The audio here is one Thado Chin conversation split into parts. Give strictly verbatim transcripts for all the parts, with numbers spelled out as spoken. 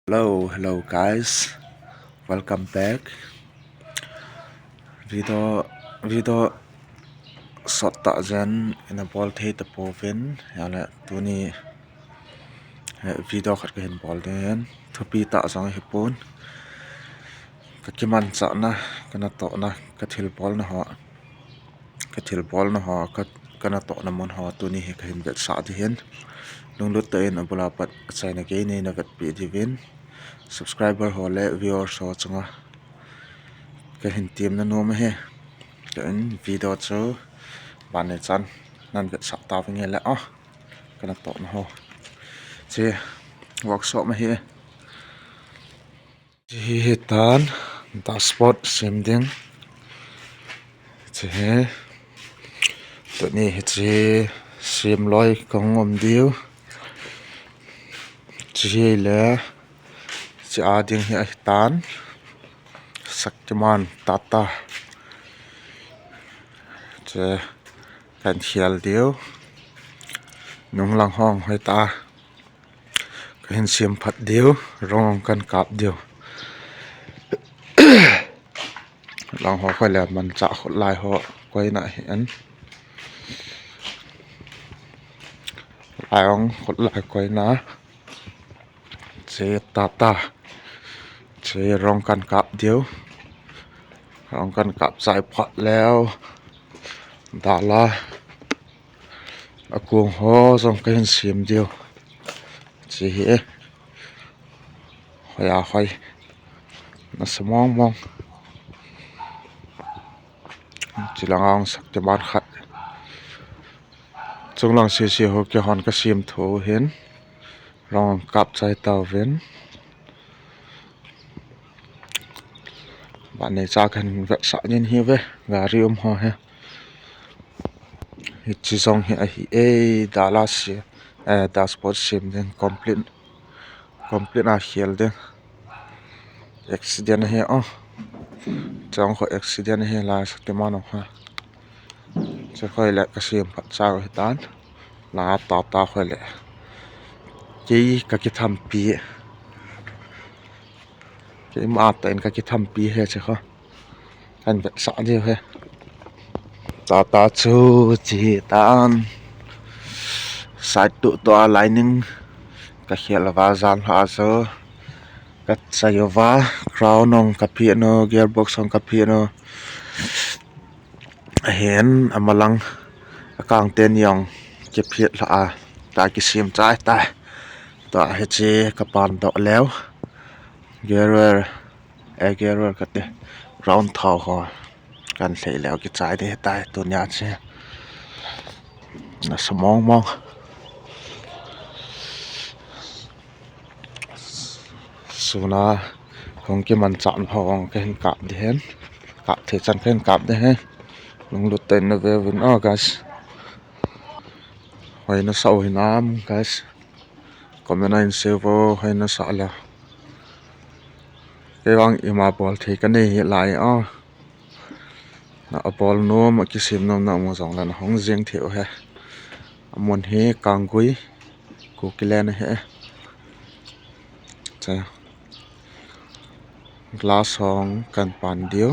Hello, hello guys. Welcome back. Video, video sot tah jen ina bol thei tapouvin, hijeh a le tuni, eh, video khat kahin bol ding ahin, thupi tah jong ahipon. Ka kimanchahna, ka natohna, ka thilbolna ho, ka thilbolna ho, ka, ka natohna mun ho tuni hi kahin vetsah ding ahin. Lunglut tah in abul a pat achaina gei neina vetpeh diuvin, subscriber ho le viewers ho chunga kahin temna nom ahi. Ken video chu ban neichan nan vetsah tauvin nge le, ah, ka natohna ho. Hiche workshop ahi. Hiche hi hitan, dashboard sem ding. Hiche hi, tuni hiche hi sem loi kahung um diu. Hiche hi le, hiche a ding hi ahitan, Shaktiman Tata. Hiche kahin khel diu. Nung lang hung hoitah a kahin sem phat diu, rong kahin kap diu. Lang ho koi le manchah khut lai ho koina ahin. Lai hung khut lai koina. Hiche Tata. Hiche rong kahin kap diu. Rong kahin kap chai phat leu, dal a akong ho jong kahin sem diu. Hiche hi, hoi a hoi, nasa mong mong. Hiche lang a hung Shaktiman khat. Chunglang sese ho keihon kasem tho ahin. Rong kap chai tauvin. Ban neichan kahin vetsah ding ahiuve, gari um ho hi. Hiche jong hi ahi e, dal a se, eh, dashboard sem ding, complete, complete a khel ding. Accident ahi, oh. Chong kho accident ahi, lai Shaktiman ho kha. Hiche kho le kasem phat chai u ahitan. Langa Tata kho le. Kei kakithampi. Keima tah in kakithampi ahi hiche kho. Kahin vetsah diu ahi. Tata chu hiche hitan. Side tuh tuh a lining kakhel uva, jan lha a chu kachai uva, crown hung kapeh u, gearbox hung kapeh u. Ahin, amalang akang teni hung kiphet lha a, ta kisem chai tai. Tua hiche kapan doh leu, gear oil, eh, gear oil kati, crown thao ho kahin lhei leu kichai ding ahitai tunia chu. Nasa mong mong. Suna hung kimanchah ho kahin kap ding ahin. Kap thei chan kahin kap ding ahi. Lunglut tah in nave uvin, oh, guys. Hoi nasah u hinam, guys? Comment a hin sei uvo, hoi nasah le. Kei vang ima bol thei kanei hih lai, oh. Na abol nom, akisem nom na um jongle nahung jeng thei u ahi. Amun hi Kanggui, Kukiland ahi. Cha. Glass hung kahin pan diu.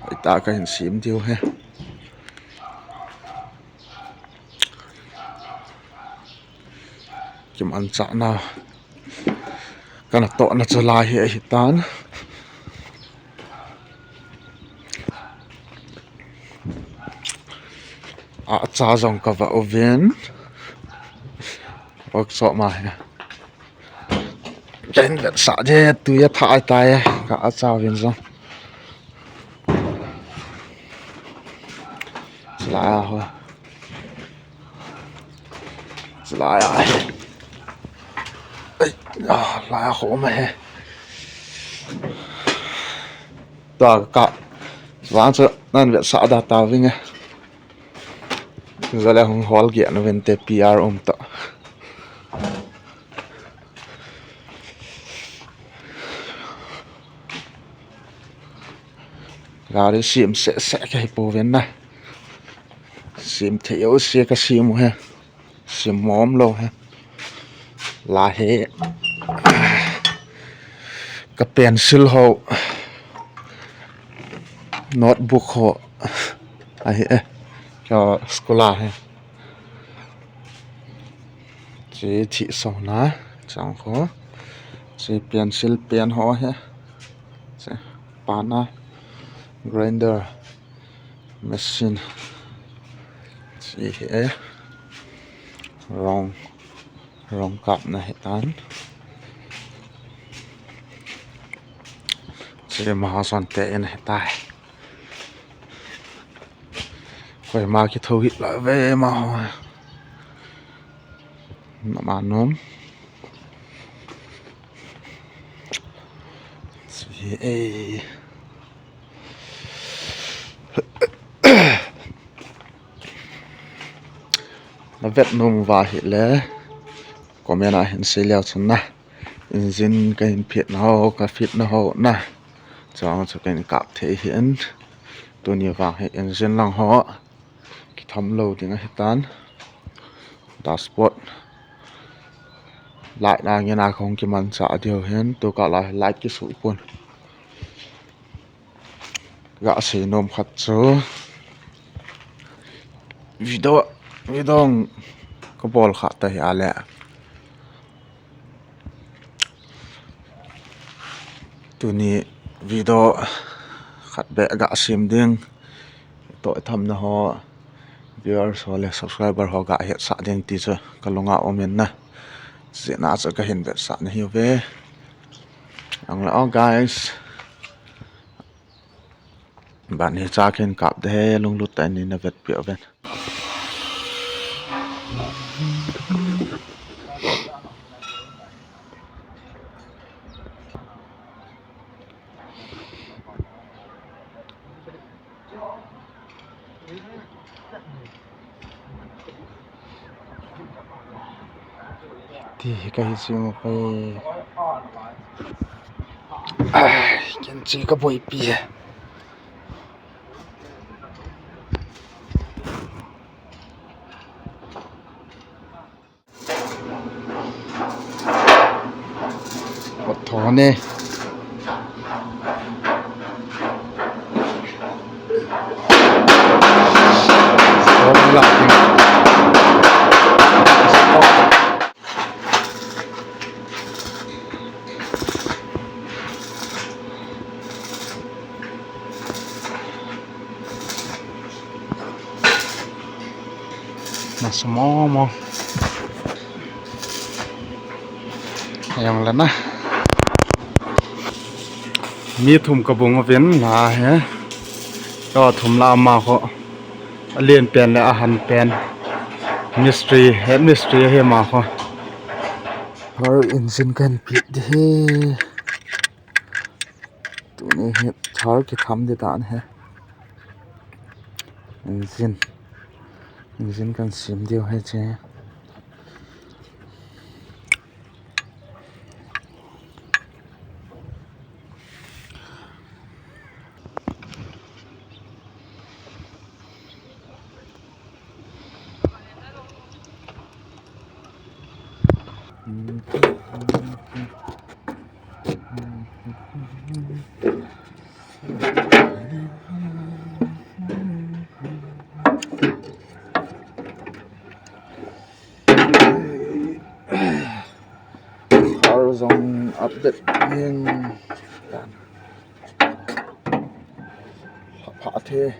Hoitah a kahin sem diu ahi. Kimanchahna, ka natohna chu lai hi ahitan. Acha jong kavah uvin. Workshop ma hi. Kahin vetsah ding, tui athah ahitai, ka acha uvin jong. Chulai a ho. Chulai a. Ei, ah, lai a ho ma he. Tua ka. Vang chu nan vetsah da tauvin nge. Jale hung hol gei na vente P R um ta. Gari sem seh seh kahi pouvin na. Sem thei jouse kasem u ahi. Sem mom lou ahi. Lai hi. Ka pencil ho, notebook ho ahi e. Ka school a hi. Chi thih so na chang ho. Chi pencil pen ho hi. Chi pana grinder. Machine. Chi hi e. Rong, rong kapna hi tan. Chi mahason te in hi tai. Koima kitho hi la ve ma ho. Nama nom. Chi e. Na vet nom uva hile comment a hin sei leu chun na. Engine ka hin phit na ho, ka fit na ho na. Chuang chu ka hin kap thei hin. Tuni vang hi engine lang ho kitham lou ding ahi tan. Dashboard light na ngen a kong kiman cha diu hin, tu ka la light kisu pon. Ga sei nom khat chu video, video ka bol kha ta hi a le. Tuni video khat be ga sem ding. To tham na ho, viewers ho le subscriber ho ga hetsah ding ti chu ka lunga um in na. Chi na chu ka hin vetsah na hi ve. Ang la, oh guys. Ban hi cha khen kap de he, lunglut tah in na vetpi uvin. Ti hi ka hi simo pai. Ai, ken chi ka boipi e. Thone. Nasa mo mo. Ayong lana. Mi thum ka bung uvin na he. Ka thum la ma ho. Alen pen le ahan pen. Mistri, head mistri he ma ho. Har engine kan pit de he. Tuni hi Thar kitham di dan hi. Engine. Engine kan sem diu hi che. Har jong update ning tan. Pha, pha the.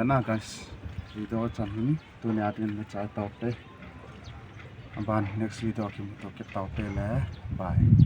Na guys, video chan hin tunia din nachai taute. Aban next video kimuto kit taute le. Bye.